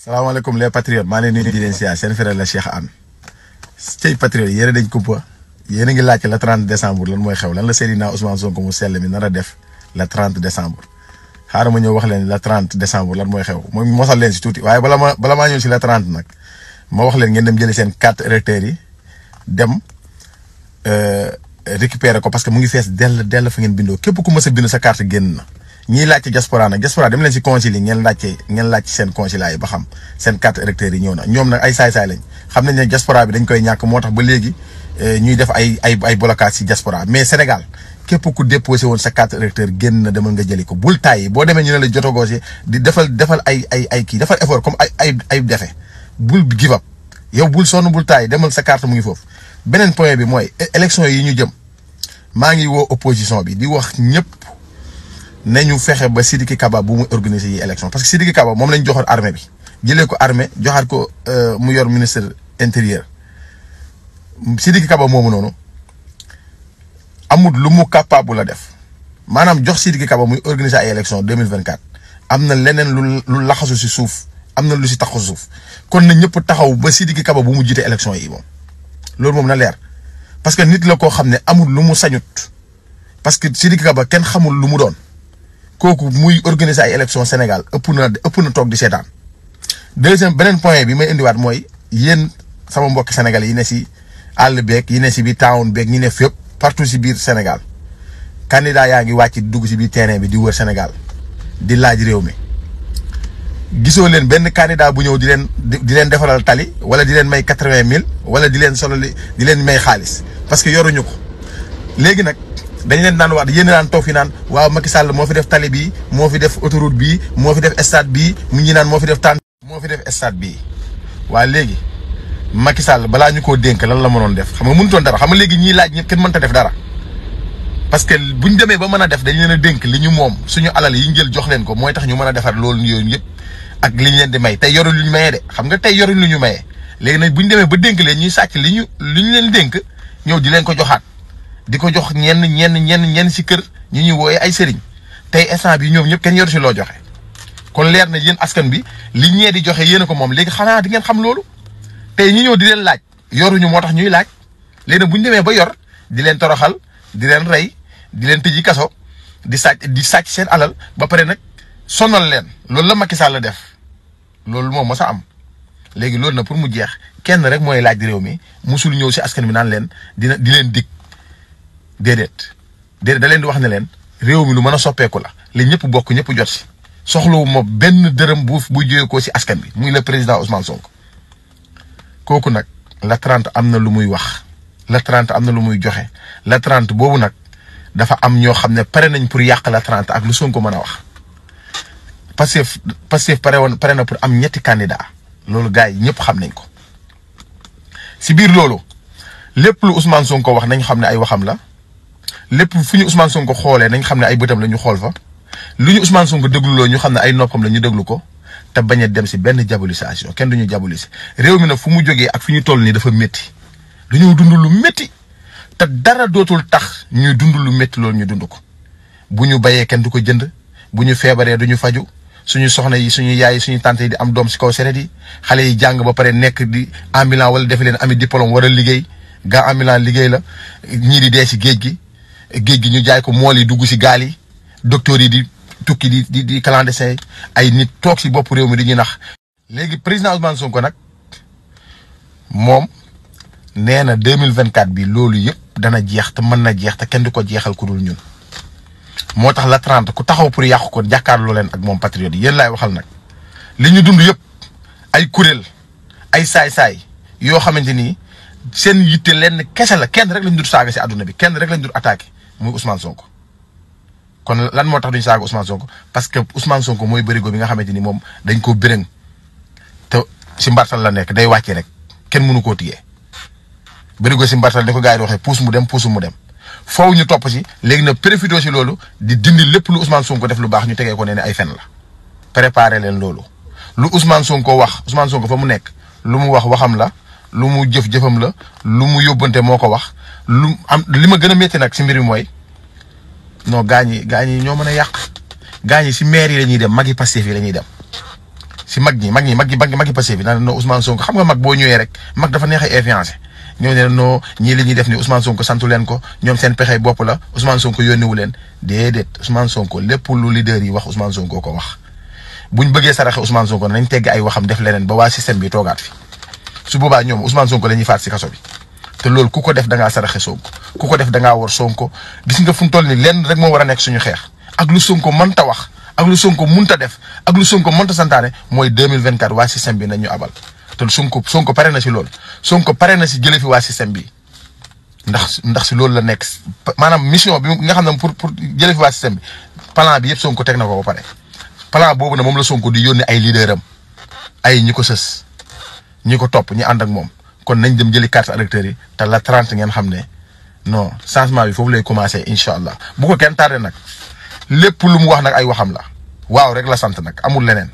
salaamaaleykum les patriotes maa ngi leen di leen siyaar seen frère la Cheikh Anne cey patriotes yéen dañ kumpa yéen a ngi laajte le 30 décembre lan mooy xew lan la Seydina Ousmane Sonko mu sell mi nar a def le 30 décembre xaaral ma ñëw wax leen le 30 décembre lan mooy xew mooy mosal leen si tuuti waaye bala maa ñëw si le 30 nag ma wax leen ngeen dem jëli seen carte électeur yi dem récupérer ko parce que mu ngi fees dell fa ngeen bindoo képp ku mës a bind sa carte génn na. ñiy laajte diaspora nag diaspora dem leen si consul yi ngeen laajte seen consulat yi ba xam seen carte électeur yi ñëw na ñoom nag ay saay-saay lañ xam nañ ne diaspora bi dañ koy ñàkk moo tax ba léegi ñuy def ay blocage si diaspora mais Sénégal képp ku déposé woon sa carte électeur génn na demal nga jëli ko bul tàyyi boo demee ñu ne la jotagoo si di defal ay kii defal effort comme ay defe bul give up yow bul sonn bul tàyyi demal sa carte mu ngi foofu. beneen point bi mooy élection yi ñu jëm maa ngi woo opposition bi di wax ñëpp nañu fexe ba Sidiki Kaba bu mu organiser yi élection parce que Sidiki Kaba moom lañ joxoon armée bi jëlee ko armée joxaat ko mu yor ministre intérieur Sidiki Kaba moomu noonu amul lu mu capable la def maanaam jox Sidiki Kaba muy organiser ay élection 2024 am na leneen lu laxasu si suuf am na lu si taxasu suuf kon na ñëpp taxaw ba Sidiki Kaba bu mu jiite élection yi moom loolu moom na leer parce que nit la koo xam ne amul lu mu sañut parce que Sidiki Kaba kenn xamul lu mu doon. kooku muy organiser ay élection Sénégal ëpp na toog di seetaan beneen point bi may indiwaat mooy yéen sama mbokki Sénégal yi ne si àll beeg yi ne si biir town beeg ñi ne fépp partout si biir Sénégal candidat yaa ngi wàcc dugg si biir terrain bi di wër Sénégal di laaj réew mi gisoo leen benn candidat bu ñëw di leen defaral tali wala di leen may 80 000 wala di leen di leen may xaalis parce que yoruñu ko léegi nag. dañ leen naan wax yéen naan toog fi naan waaw Macky Sall moo fi def tali bii moo fi def autoroute bii moo fi def stade bii mu ngi naan moo fi def stade bii waa léegi Macky Sall balaa ñu koo dénk lan la mënoon def xam nga mënutoon dara xam nga léegi ñiy laaj ñëpp kenn mënta def dara parce que buñ demee ba mën a def dañ leen a dénk li ñu moom suñu alal yi ñu jël jox leen ko mooy tax ñu mën a defar loolu yooyu yëpp ak li ñu leen di may tey yoruñ lu ñu mayee de xam nga tey yoruñ lu ñu mayee léegi nag buñ demee ba dénk leen ñuy sàcc li ñu leen dénk ñëw di leen ko joxaat di ko jox ñenn si kër ñu ñuy wooyee ay sëriñ tey instant bi ñoom ñëpp kenn yoru si loo joxe kon leer na yéen askan bi li ñee di joxe yéen a ko moom léegi xanaa di ngeen xam loolu tey ñi ñëw di leen laaj yoruñu moo tax ñuy laaj léegi nag bu ñu demee ba yor di leen toroxal di leen rey di leen tëji kaso di sàcc seen alal ba pare nag sonal leen loolu la Macky Sall la def loolu moom moo sa am léegi loolu na pour mu jeex kenn rek mooy laaj réew mi musul ñëw si askan bi naan leen di leen dig. déedéet da leen di wax ne leen réew mi lu mën a soppeeku la li ñëpp bokk ñëpp jot si soxlawu ma benn dërëm bu jógee ko si askan bi muy le président Ousmane Sonko kooku nag la 30 am na lu muy wax la 30 am na lu muy joxe la 30 boobu nag dafa am ñoo xam ne pare nañ pour yàq la 30 ak lu Sonko mën a wax Pastef pare na pour am ñetti candidat loolu gars yi ñëpp xam nañ ko si biir loolu lépp lu Ousmane Sonko wax nañ xam ne ay waxam la. lépp fu ñu Ousmane Sonko xoolee nañ xam ne ay bëtam la ñu xool fa lu ñu Ousmane Sonko dégluloo ñu xam ne ay noppam la ñu déglu ko te bañ a dem si benn diabolisation kenn duñu diabolise réew mi nag fu mu jógee ak fi ñu toll nii dafa métti dañoo dund lu métti te dara dootul tax ñuy dund lu métti loolu ñu dund ko bu ñu bayee kenn du ko jënd bu ñu feebaree du ñu faju suñu soxna yi suñu yaay yi suñu tante yi di am doom si kaw seret yi xale yi jàng ba pare nekk di ambulant wala defe leen ami diplôme war a liggéey gaa ambulant liggéey la ñii di dee si géej gi ñu jaay ko mool yi dugg si gaal yi docteur yi di tukki di clandestin ay nit toog si bopp réew mi di ñu nax. léegi président Ousmane Sonko nag moom nee na 2024 bi loolu yëpp dana jeex te mën na jeex te kenn du ko jeexal ku dul ñun moo tax la 30 ku taxaw pour yàqu ko jàkkaarloo leen ak moom patriote yi yéen laay waxal nag li ñu dund yëpp ay kuréel ay saay-saay yoo xamante ni seen yitte lenn kese la kenn rek lañ dul saaga si àdduna bi kenn rek lañ dul attaqué. muy Ousmane Sonko kon lan moo tax duñ saaga Ousmane Sonko parce que Ousmane Sonko mooy bërigo bi nga xamante ni moom dañ koo bërëng te si mbartal la nekk day wàcce rek kenn mënu koo tiyee bërigo si mbartal ni ko gars yi di waxee puus mu dem puusu mu dem foofu ñu topp si léegi nag profité si loolu di dindi lépp lu Ousmane Sonko def lu baax ñu tegee ko ne ay fen la préparé leen loolu lu Ousmane Sonko wax Ousmane Sonko fa mu nekk lu mu wax waxam la lu mu jëf-jëfam la lu mu yóbbante moo ko wax lu am li ma gën a métti nag si mbir mi mooy non gaañ yi ñoo mën a yàq gaañ yi si maire yi la ñuy dem magi Pastef yi la ñuy dem si mag ñi passé bi naan non Ousmane Sonko xam nga mag boo ñëwee rek mag dafa neex a influencé ñëw ne non ñii li ñuy def ni Ousmane Sonko santu leen ko ñoom seen pexe bopp la Ousmane Sonko yónniwu leen déedéet Ousmane Sonko lépp lu leader yi wax Ousmane Sonko ko wax buñ bëggee saraxe Ousmane Sonko nañ tegg ay waxam def leneen ba waa système bi toogaat fi su boobaa ñoom Ousmane Sonko la ñuy faat si kaso bi te loolu ku ko def da ngaa saraxe Sonko ku ko def da ngaa war Sonko gis nga fu mu toll ni lenn rek moo war a nekk suñu xeex ak lu Sonko mënta wax ak lu Sonko mënta def ak lu Sonko mënta santaane mooy 2024 waa système bi nañ ñu abal te Sonko pare na si loolu Sonko pare na si jëlee fi waa système bi ndax si loolu la nekk maanaam mission bi nga xam ne pour jëlee fi waa système bi plan bi yëpp Sonko teg na ko ba pare plan boobu na moom la Sonko di yónni ay leader am ay ñi ko sës ñi ko topp ñi ànd ak moom kon nañ dem jëli carte électeur yi te la 30 ngeen xam ne non changement bi foofu lay commencé incha allah bu ko kenn tardé nag lépp lu mu wax nag ay waxam la waaw rek la sant nag amul leneen.